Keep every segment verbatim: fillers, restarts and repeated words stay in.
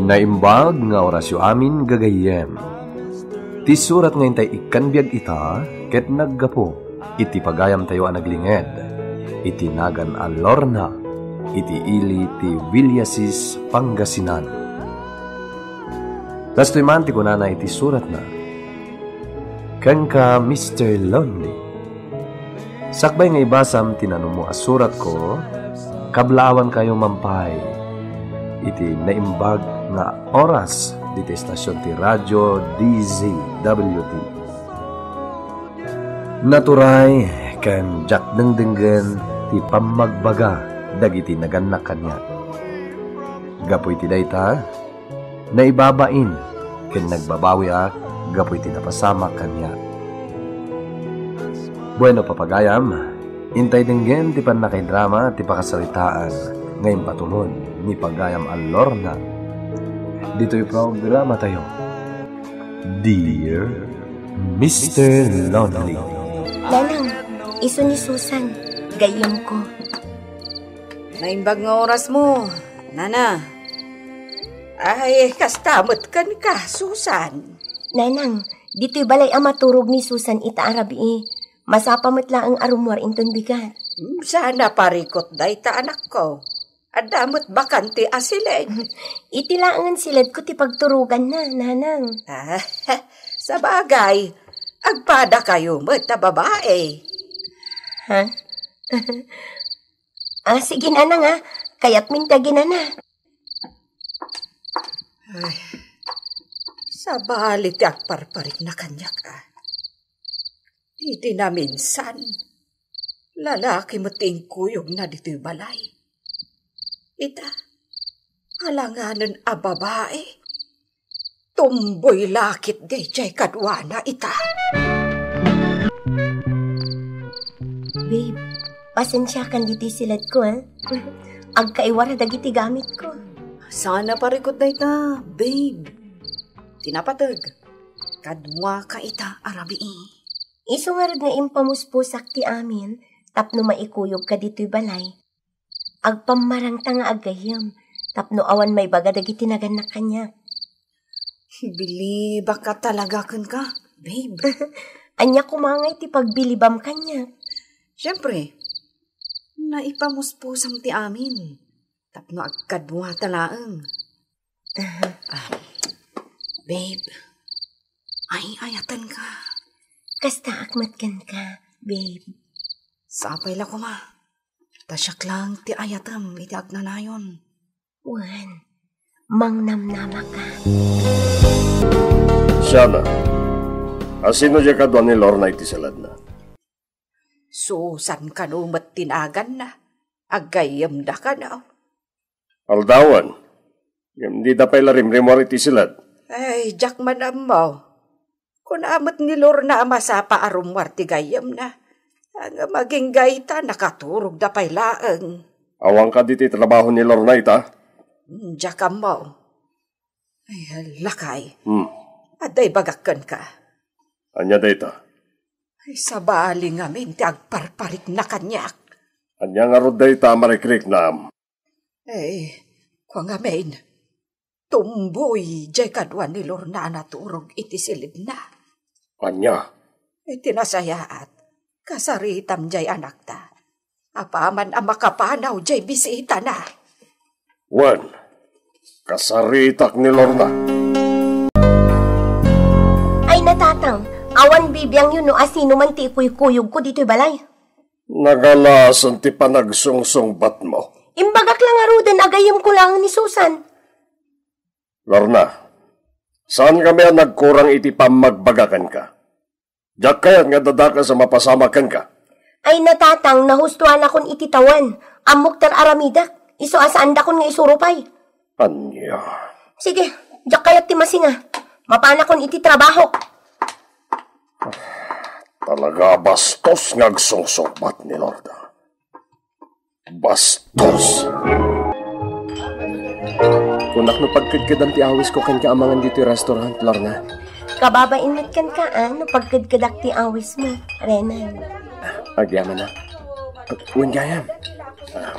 Naimbag nga orasyo amin, gagayyem. Ti surat nga intay ikkan biag ita ket naggapu iti pagayamtayo a naglinged iti nagan a Lorna iti ili ti Villasis, Pangasinan. Kastoy man ti kunana iti suratna, "Kenka, Mister Lonely. Sakbay nga ibasam ti nanummo a suratko, kablaawankayo man pay iti naimbag nga oras diti estasion ti Radyo D Z W T. Naturay ken diak dengdenggen ti pammagbaga dagiti nagannak kaniak. Gapu iti dayta, naibabain ken nagbabawiak gapu iti napasamak kaniak." Bueno, papagayam, intay denggen ti pannakaidrama ti pakasaritaan nga impatulod ni pagayam a Lorna ditoy programatayo, Dear Mister Lonely. Nanang, isu ni Susan, gayyemko. Naimbag nga orasmo, nana. Ay, kasta met kenka, Susan. Nanang, ditoy balay a maturog ni Susan ita a rabii. Masapa met laeng a rummuar inton bigat. Hmm, sana parikut dayta, anakko. Adda met bakante a siled. Iti laengen siledko ti pagturoganna, nanang. Ah, sabagay, agpadakayo met a babae. Ha? Ah, sige, nanang, ah. Kayatmin ti aginana. Ay, sabali ti agparparikna kaniak, ah. Iti naminsan, lalaki met ti inkuyogna ditoy balay. Ita, alanganen a babae, tumboy la ketdi jay kaduana ita. Babe, pasensiakan ditoy siledko, ah. Agkaiwara dagiti gamitko. Sana parikut dayta, babe. Ti napateg, kaduaka ita a rabii. Isu ngarud nga impamuspusak ti amin tapno maikuyogka ditoy balay. Agpammarangta nga aggayyem tapno awan maibaga dagiti nagannak kaniak. Bilibak a talaga kenka, babe. Ania koma ngay ti pagbilibam kaniak? Siempre, naipamuspusam ti amin tapno agkaduata laeng. Ah, babe, ay-ayatenka. Kastaak met kenka, babe. Sapay la koma, ta siak laeng ti ayatem iti agnanayon. Wen, mangnamnamaka. Siana, asino diay kadua ni Lorna iti siledna? Susan kano met ti naganna. Aggayyemda kano. Aldawen, ngem dida pay la rimrimmuar iti siled. Ay, diak man ammo. Kuna met ni Lorna a masapa a rummuar ti gayyemna. Ngem agingga ita, nakaturogda pay laeng. Awan kadi ti trabaho ni Lorna ita? Hmm, diak ammo. Ay, lakay. Hmm. Adda ibagak kenka. Ania dayta? Ay, sabali ngamin ti agparparikna kaniak. Ania ngarud dayta a marikriknam? Eh, kua ngamin, tumboy jay kadua ni Lorna a naturog iti siledna. Ania? Iti nasayaat, kasaritam jay anakta. Apaman a makapanaw jay bisitana. Wen, kasaritak ni Lorna. Ay, natatang, awan bibiangyo no asino man ti ikuykuyogko ditoy balay. Nagalasan ti panagsungsungbatmo. Imbagak la ngaruden a gayyemko laeng ni Susan. Lorna, saankami a nagkurang iti pammagbaga kenka. Diak kayat nga dadakes a mapasamak kenka. Ay, natatang, nahustuanakon iti tawen. Ammok ti ar-aramidek. Isu a saandakon nga isuro pay. Ania? Sige, diak kayat ti masinga. Mapanakon iti trabahok. Talaga a bastos nga agsungsungbat ni Lorna. Bastos! Kunak no pagkedkedam ti awisko kenka amangan ditoy restaurant, Lorna. Kababain met kenka, a, no pagkedkedak ti awismo, Renan. Agyamanak. Wen gayam. Ah.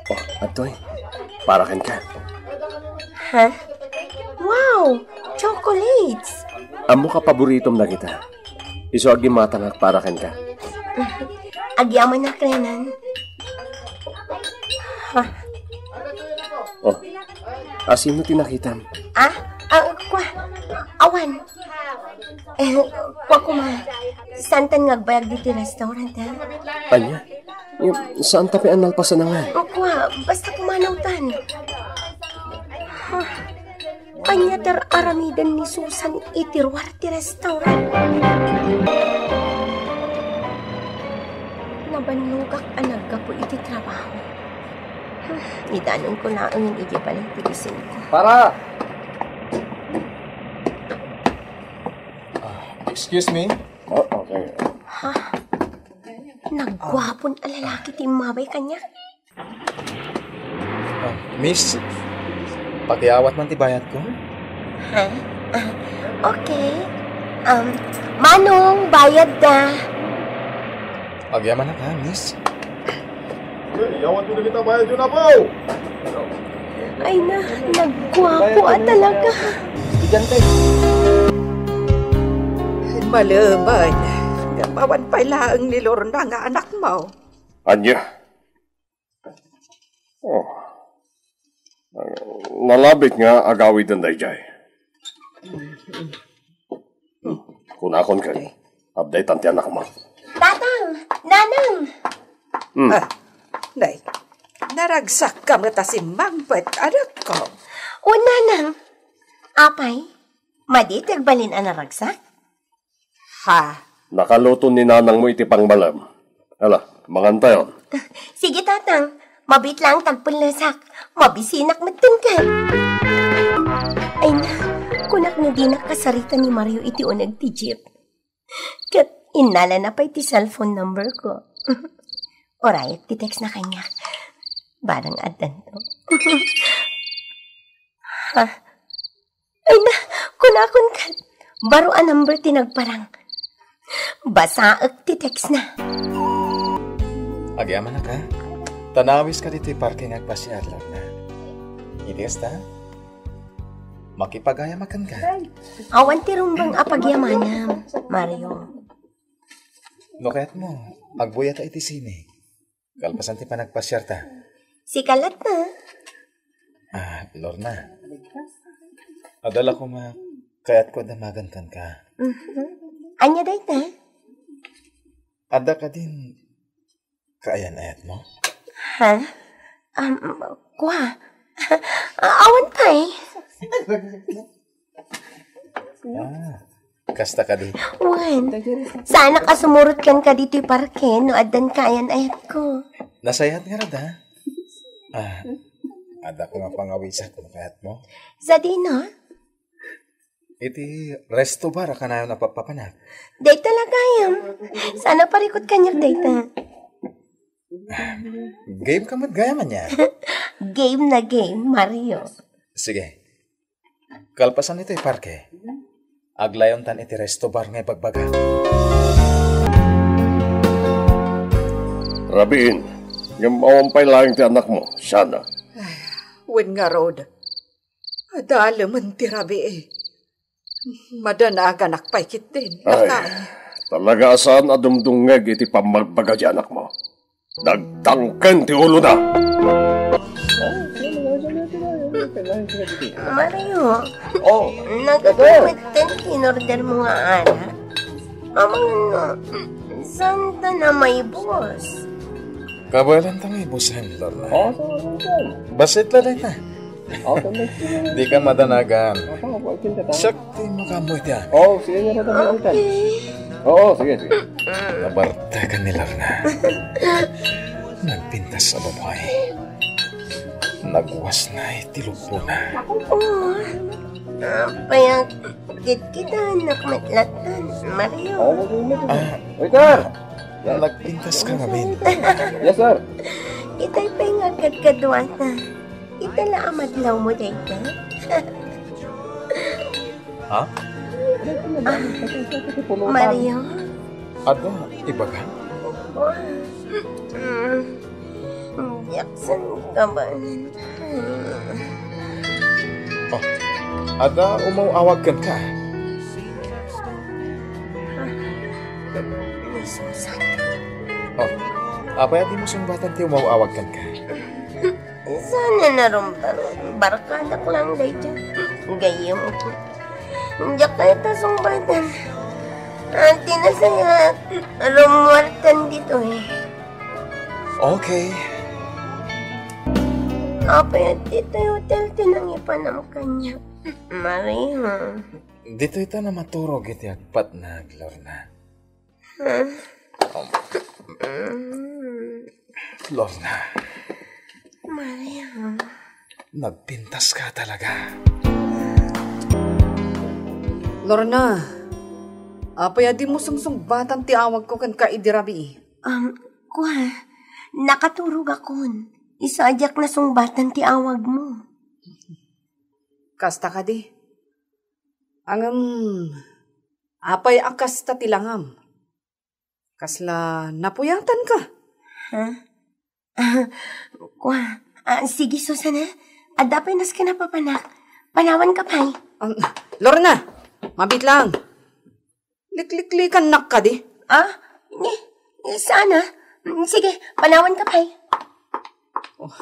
Oh, adtoy. Para kenka. Ha? Wow! Chocolates! Ammok a paboritom dagita. Isu a gimmatangak para kenka. Agyamanak, Renan. Ha? Oh, asino ti nakitam? Ah? Ah, kua. Awan. Eh, kua koma. Saantan nga agbayag ditoy restaurant, ha? Ania? Saanta pay a nalpasan nga. Kua, basta pumanawtan. Huh. Ania ti ar-aramiden ni Susan iti ruar ti restaurant? Nabannogak a naggapu iti trabaho. Huh, idanonko laeng idiay balay ti bisinko. Para! Ah, excuse me? Oh, okay. Ha? Nagguapon a lalaki ti immabay kaniak. Ah, miss, pakiawat man ti bayadko. Ha? Ah, okay. Um, Manong, bayad da. Agyamanak, ha, miss? Hey, yawat mo na kita bayad yun, apo! Ay na, nagguapo a talaga. Estudyante. Ay, malemen. Awan pay laeng ni Lorna nga anak mo. Ania? Oh. Nalabit nga agawiden daydiay. Kunakon ket, adda itan ti anakmo. Tatang! Nanang! Hmm. Ah, nay, naragsakka met a simmangpet, anakko. O, Nanang! Apay, madi ti agbalin a naragsak? Ha? Nakaluto ni nanangmo iti pangbalem. Ala, mangantayon. Sige, Tatang. Mabiit laeng ti agpellesak. Mabisinak met kenka. Ay na, kunak no dinak kasarita ni Mario iti uneg ti jeep. Ket innalana pay ti cellphone number ko. Urayek ti text na kaniak. Barang addanto. Ha? Ay na, kunakon ket, baro a number ti nagparang. Basaek ti text na. Agyamanak, ha? Ta nawiska ditoy parke nga agpasiar, Lorna. Idi kasta, makipagayam kenka. Awan ti rumbeng a pagyamanam, Mario. No kayatmo, agbuyata iti sine. Kalpasan ti panagpasiarta. Sika latta. Ah, Lorna. Adda la koma kayatko a damagen kenka. Mhm. Ania dayta? Adda kadin kaayan-ayatmo? Ha? Um, kua. Awan pay. Ah, kasta kadi. Wen, saanak a sumurot kenka ditoy parke no addan kaayan-ayatko. Nasayaat ngarud, ha? Ah, adda koma pangawisak no kayatmo. Sadino? Iti resto bar a kanayon a pappapanak. Dayta la gayam. Saan a parikut kaniak dayta. Game ka met gayam ania? Game na game, Mario. Sige. Kalpasan itoy parke, aglawontan iti resto bar nga ibagbagak. Rabiin, ngem awan pay laeng ti anakmo, Shana. Ay, wen ngarud, adalemen ti rabii. Madanaganak pay ketdin, ay, lakay. Talaga a saan a dumdumngeg iti pammagbaga ti anakmo. Nagtangken ti ulona. Mario, oh, nagatumetten ti inorder mo nga arak. Amangan no, saan ta na maibus? Kabaelan ta nga ibusen, Lorna. Oh, so, so, so. Bassit la dayta. Oh, so, next time. Di ka madanagan. Apa, apa, itin ka ta? Siak ti makaammo iti amin. Oh, sige, nga na naman, Ethan. Okay. Oo, sige, sige. Nabartekan ni Lorna. Nagpintas a babai. Nagwasna iti lubbona. Oo. Apay a kitkitaan met latta, Mario. Oo, mag-ingat. Ah. Waiter! Nagpintas ka ngamin. Yes, sir. Itay pay nga agkadkaduata. Ita la a madlawmo dayta. Ha? Ah, Mario? Adda ibaga? Mm. Diak sangkabaelan. Oh, adda umaw-awag kenka? Oh, apay a dimo sungbatan ti umaw-awag kenka? Saan a narumba? Barkadak lang dayta. Gayyem. Diak kayat a sungbatan. Ati na saya. Rumuartan ditoy. Okay. Apay a ditoy hotel ti nangipanam kaniak? Maria. Ditoy ta na maturog iti agpatnag, Lorna. Huh? Um, Mm. Lorna. Maria. Nagpintas ka talaga. Lorna, apay a dimo sungsungbatan ti awagko kenka idi rabii? Um, kua, nakaturogakon. Isu a diak nasungbatan ti awagmo. Kasta kadi? Ngem, apay a kasta ti langam? Kasla napuyatanka? Ha? Ah, kua. Ah, sige, Susana. Adda pay nasken a papanak. Panawanka pay. Um, Lorna, mabiit lang. Likliklikannak kadi? Ah, ni, ni sana. Mm, sige, panawanka pay. Oh.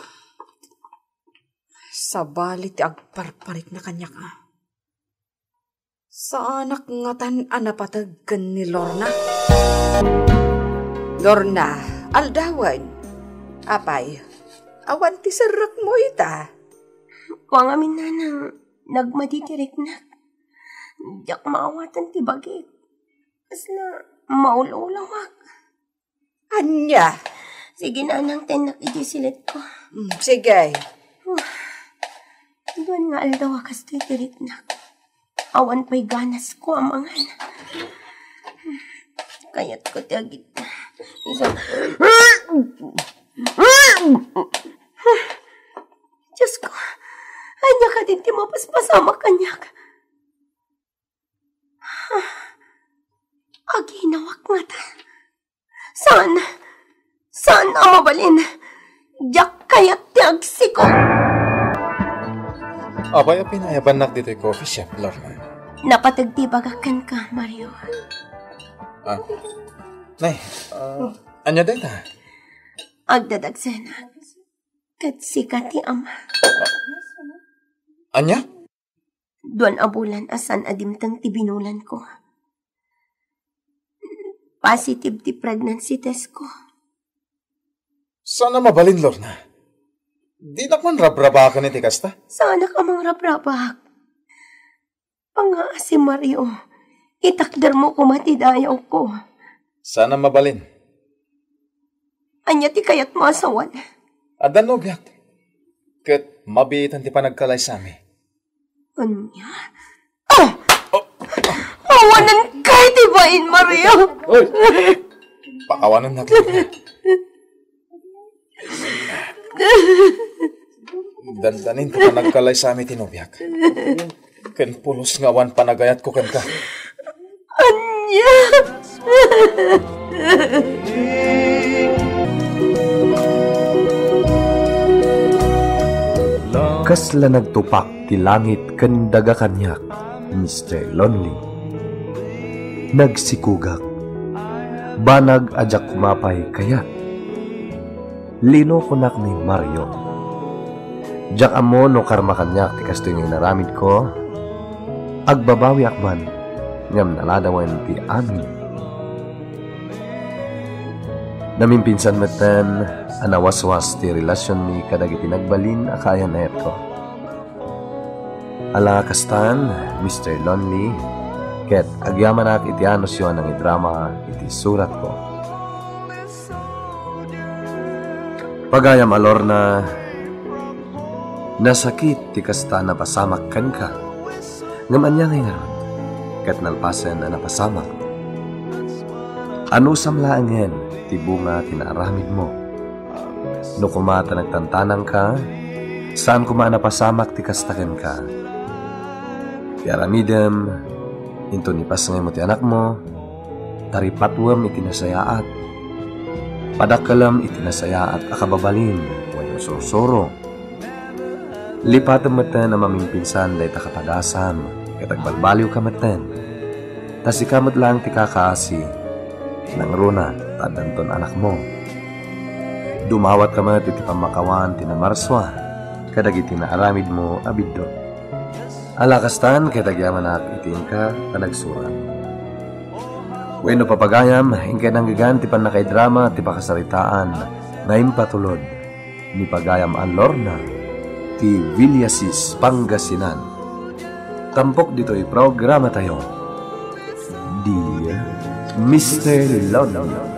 Sabali ti agparparikna kaniak, a. Saanak ngatan a napateg ken ni Lorna. Lorna, aldawen. Apay, awan ti serrekmo ita? Kua ngamin, nanang, nagmadi ti riknak. Diak maawatan ti bagik. Kasla maul-ulawak. Ania? Sige, nanang, tennak iti silitko. Mm, sige. Huh. Aduan nga aldaw a kastoy ti riknak. Awan pay ganasko a mangan. Kayatko ti agid-, isu. Diosko, ania kadin ti mapaspasamak kaniak? Aginawak ngata. Saan? Saan a mabalin? Diak kayat ti agsiko. Apay a pinayabannak ditoy coffee shop, Lorna? Napateg ti ibagak kenka, Mario. Ah. Nay, ah, ania dayta? Agdadagsenak. Ket sika ti ama. Ania? Duan a bulan a saan a dimteng ti binulanko. Positive ti pregnancy test ko. Saan a mabalin, Lorna? Dinak man rabrabaken iti kasta. Saanak a mangrabrabak. Pangaasi, Mario. Itakdermo koma ti dayawko. Saan a mabalin. Ania ti kayatmo a sawen? Adda nobiak. Ket mabiitan ti panagkalaysami. Ania? Ah! Oh! Awanen kay ti bain, Maria! Oy! Pakawanennak. Dandanin ta panagkalaysami ti nobiak. Ken pulos nga awan panagayatko kenka. Ania? Kasla nagtupak ti langit ken daga kaniak, Mister Lonely. Nagsikugak. Banag a diak koma pay kayat. Lino, kunak ni Mario. Diak ammo no karma kaniak ti kastoy nga inaramidko. Agbabawiak man, ngem naladawen ti amin. Namimpinsan metten a nawaswas ti relasionmi kadagiti nagbalin a kaayan-ayatko. Ala kastan, Mister Lonely, ket agyamanak iti anusyo a nangidrama iti suratko. Pagayam a Lorna, nasakit ti kasta a napasamak kenka. Ngem ania ngay ngarud? Ket nalpasen a napasamak, anusam laengen ti bunga ti naaramidmo. No koma ta nagtantanangka, saan koma a napasamak ti kasta kenka. Ti aramidem, inton ipasngaymo ti anakmo, taripatwem iti nasayaat. Padakkelem iti nasayaat a kababalin wenno sursuro. Lipatem metten a mamimpinsan dayta kapadasam, ket agbalbaliwka metten. Ta sika met laeng ti kakaasi, nangruna ta addanton anakmo. Dumawatka met iti pammakawan ti namarsua kadagiti naaramidmo a biddut. Ala kastan ket agyamanak iti inka a nagsurat. Wenno, pagayam, inkay nanggegan ti pannakaidrama ti pakasaritaan nga impatulod ni pagayam a Lorna ti Villasis, Pangasinan. Tampok ditoy programatayo, Dear Mister Lorna.